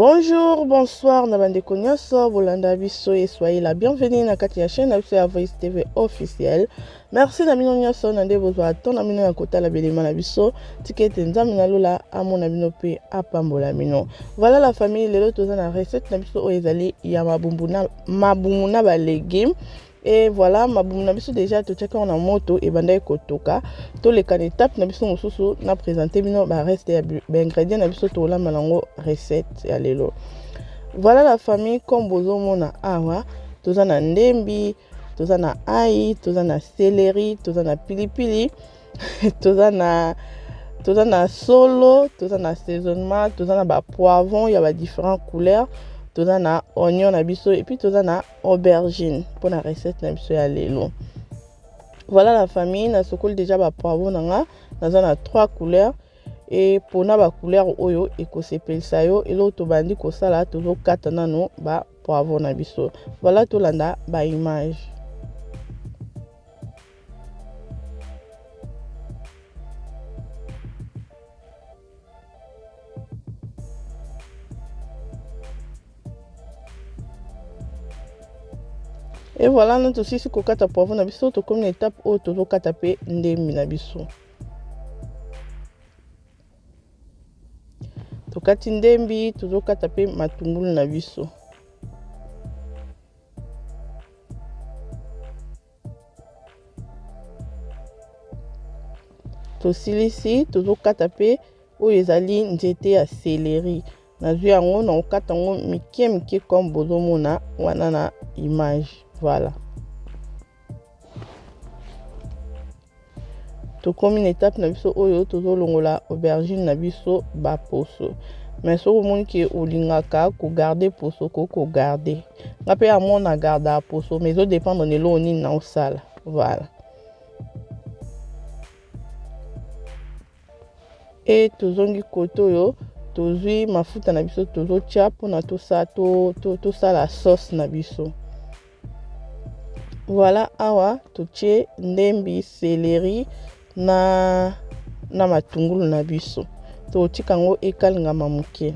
Bonjour, bonsoir na bandeko nyonso bolanda biso et soyez la bienvenue na kati ya chaîne na biso ya Voice TV officielle. Merci na bino nyonso na nde bozwa temps na bino ya kotala belema na biso. Tika ete Nzambe na lola amona bino mpe apambola bino. Voilà la famille, lelo toza na recette na biso oyo ezali ya mabumbu na mabumu na ba légumes. Et voilà, mabumu na biso déjà totiaki yango na moto ebandaki kotoka. Toleka na étape na biso mosusu na présenter bino ba reste ya ba ingrédients na biso tolamba nango recette ya lelo. Voilà la famille, comme bozomona awa, toza na ndembi, toza na ail, toza na céleri, toza na pilipili, toza na solo, toza na assaisonnement, toza na ba poivron ya ba différentes couleurs, toza na oignon na biso et puis toza na aubergine mpona recette na biso ya lelo. Voilà la famille, nasokoli déjà ba poivron na nga, naza na trois couleurs e mpona ba couleur oyo ekosepelisa yo. Eloko tobandi kosala, tozokata nano ba poivron na biso. Voilà, tolanda ba image. Et voilà, na tosilisi kokata poivron na biso, tokomi na étape oyo tozokata mpe ndembi na biso. Tokati ndembi, tozokata mpe matungulu na biso. Tosilisi, tozokata mpe oyo ezali nzete ya céleri. Nazwi yango na kokata yango mike mike comme bozomona wana na image. Voilà, tokomi na étape na biso oyo tozolongola aubergine na biso baposo. Mais soki omoni ke olingaka kogarder poso, okoki kogarder. Nga mpe amona gardaka poso, mais ezodépendre na eloko nini na osala. Voilà, e tozongi kote oyo, tozwi mafuta na biso, tozotia mpona tosala to, to, to sauce na biso. Voilà, awa totie ndembi, céleri na matungulu na biso. Tokotika yango ekalingama moke.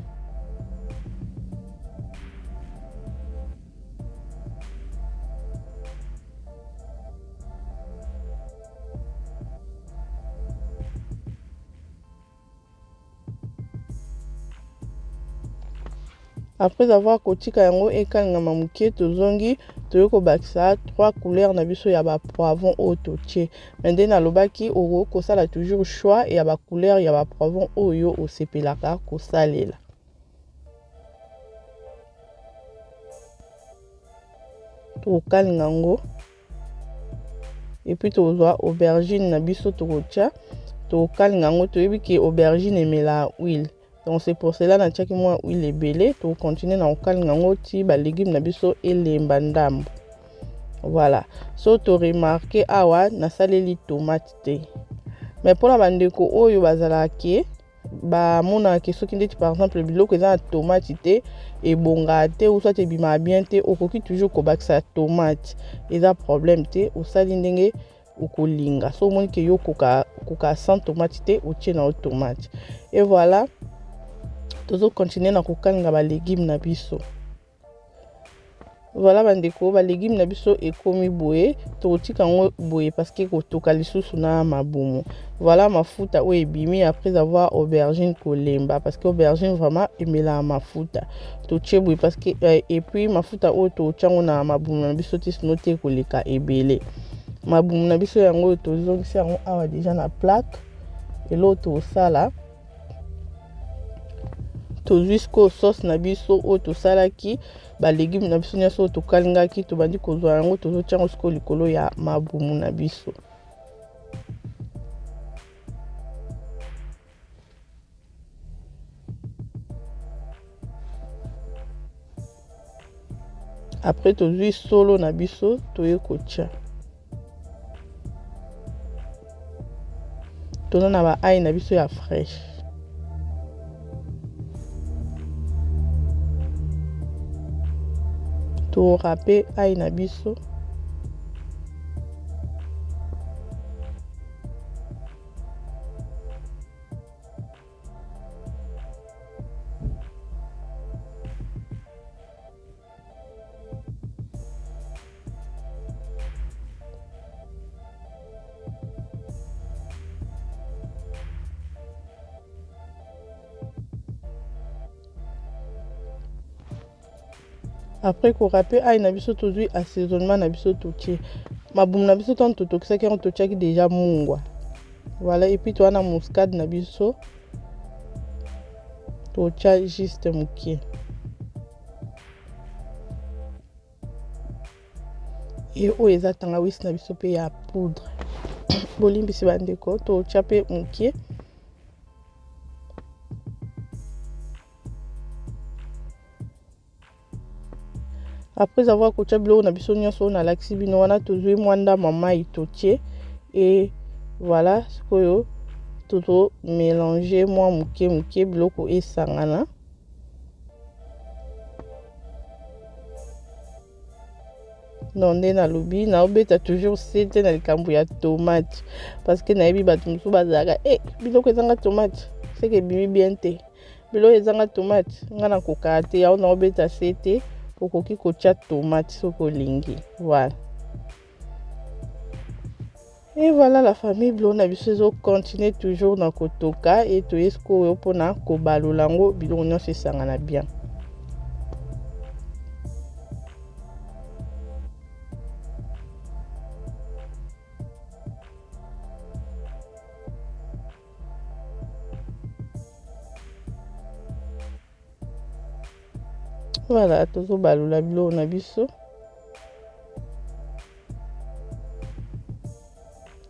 Après avoir kotika yango ekalingama moke, tozongi, toyei kobakisa trois couleurs na biso ya bapoivron oyo totie. Me nde nalobaki, okoki kosala toujours choix ya bacouleur ya bapoivron oyo osepelaka kosalela. Tokokalinga yango et puis tozwa aubergine na biso, tokotia, tokokalinga yango. Toyebi ke aubergine emelaka huile, donc c'est pour cela natiaki mwa huile ebele. Tokocontinuer na kokalinga yango ti balégume na biso elemba ndambo. Voilà, so toremarquer awa nasaleli tomate te, mais mpona bandeko oyo bazalaka ke bamonaka soki ndeti par exemple biloko eza na tomate te ebongaka te ou soit ebimaka bien te, okoki toujours kobakisa tomate, eza problème te. Osali ndenge okolinga. So omoni ke yo okoka sans tomate te, otie na yo tomate. Et voilà, tozocontinuer na kokalinga balégume na biso. Voilà bandeko, balégume na biso ekomi boye. Tokotika yango boye parce que kotoka lisusu na mabumu. Voilà mafuta oyo ebimi après avoir aubergine kolemba, parce que aubergine vraiment emelaka mafuta. Totie boye parce que et puis mafuta oyo totia yango na mabumu na biso te, sino te koleka ebele. Mabumu na biso yango oyo, tozongisi yango awa déjà na plaque. Eloko tosala, tozwi sikoyo sauce na biso oyo tosalaki, balégume na biso nyonso oyo tokalingaki, tobandi kozwa yango, tozotia yango sikoyo likolo ya mabumu na biso. Après tozwi solo na biso, toye kotia. Toza na ba ail na biso ya fraîche. Torâper ail na biso. Après korape ail na biso, tozwi assaisonnement na biso, totie mabumu na biso. Ntango totokisaki yango, totiaki déjà mungwa. Voilà, et puis toza na muscade na biso, totya juste mokie. E oyo eza tangawisi na biso mpe ya poudre, bolimbisi bandeko, totya mpe mokie. Après avoir kotia biloko na biso nyonso oyo nalakisi bino wana, tozwi mwa ndambo ya mai, totie. Et voilà, sikoyo tozomélange mwa moke moke, biloko esangana. Non, nde nalobi, naobeta toujours se te na likambo ya tomate, parce que nayebi bato mosusu bazalaka e biloko ezanga tomate, seke ebimi bien te. Biloko ezanga tomate, nga nakokaka te. Yango naobeta se te, okoki kotia tomate soki olingi. Voilà. Et voilà la famille, biloko na biso ezocontinue toujours na kotoka. E toye sikoyo mpona kobalola yango, biloko nyonso esangana bien. Voilà, tozobalola biloko na biso.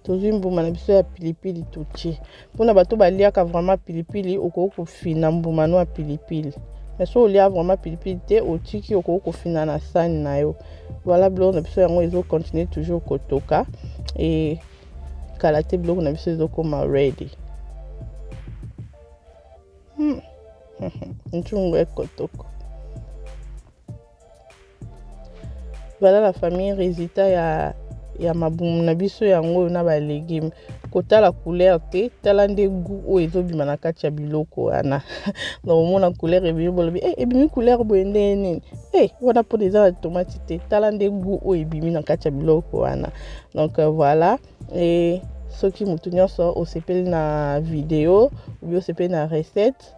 Tozwi mbuma na biso ya pilipili, totie. Mpona bato baliaka vraiment pilipili, okoki kofina mbuma no ya pilipili, mais so olia vraiment pilipili te, otiki, okoki kofina na sani na yo. Voilà, biloko na biso yango ezocontinue toujours kotoka. E kala te, biloko na biso ezokoma ready. Nzungu ekotoko. Voilà la famille, résultat ya mabumu na biso yango oyo na balégume. Kotala couleur te, tala nde goût oyo ezobima na kati ya biloko wana. Donc omona couleur ebimi, bolobi eh, ebimi couleur boye ndenge nini? Eh, wana mpona eza na tomate te. Tala nde goût oyo ebimi na kati ya biloko wana. Donc voilà. E soki motu nyonso osepeli na video obi osepeli na recette,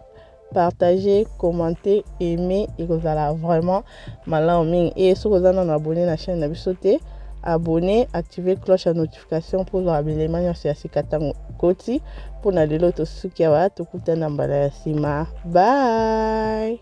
partager, commenter, aimer, ekozala vraiment malamu mingi. E soki oza nano abonné na chaîne na biso te, abonné, activer cloche ya notification mpo ozwaka bilema nyonso ya sika ntango koti. Mpona lelo tosuki awa, tokutana mbala ya nsima. Bye.